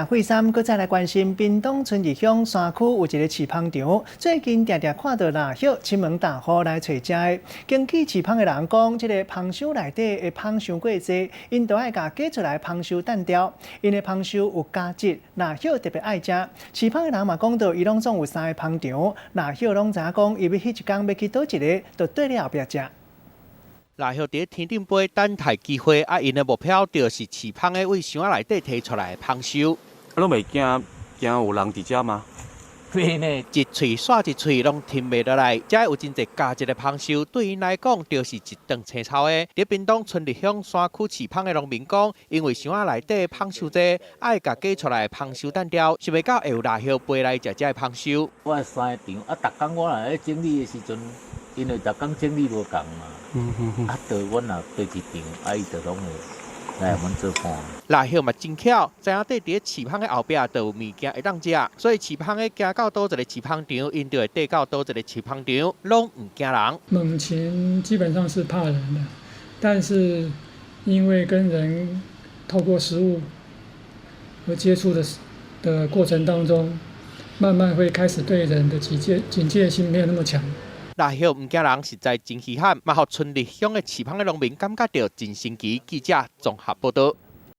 惠三閣再來關心屏東春日鄉山區有一个飼蜂場，最近定定看到蠟葉親門踏戶來揣食的。根據飼蜂的人講，這个蜂箱內底的蜂傷過濟，𪜶都愛共挖出來蜂箱擲掉。𪜶的蜂箱有加質，蠟葉特別愛食。飼蜂的人嘛講到，伊攏總有三个蜂場，蠟葉攏知影講，伊欲彼一工欲去佗一个，就綴咧後壁食。蠟葉佇天頂飛等待機會，啊，𪜶的目標就是飼蜂的對箱仔內底提出來的蜂箱。攏袂驚驚有人佇遮嗎？袂呢，一喙紲一喙攏吞袂落來。遮有真濟加質的蜂箱，對𪜶來講就是一頓青草的。佇屏東春日鄉山區飼蜂的農民講，因為箱仔內底蜂傷濟，愛共挖出來蜂箱擲掉，想袂到會有蠟葉飛來食遮的蜂箱。我三個場啊，逐工我若咧整理的時陣，因為逐工整理無仝嘛，啊，就阮若爬一場，啊，伊就攏會來阮做伴。蠟葉嘛真巧，知影綴佇飼蜂的後壁就有物件會當食，所以飼蜂的行到佗一个飼蜂場，𪜶就會綴到佗一个飼蜂場，攏毋驚人。猛禽基本上是怕人的，但是因為跟人透過食物和接觸的過程當中，慢慢會開始對人的警戒心沒有那麼強。蠟葉毋驚人，實在真稀罕，嘛予春日鄉的飼蜂的農民感覺著真神奇。記者綜合報道。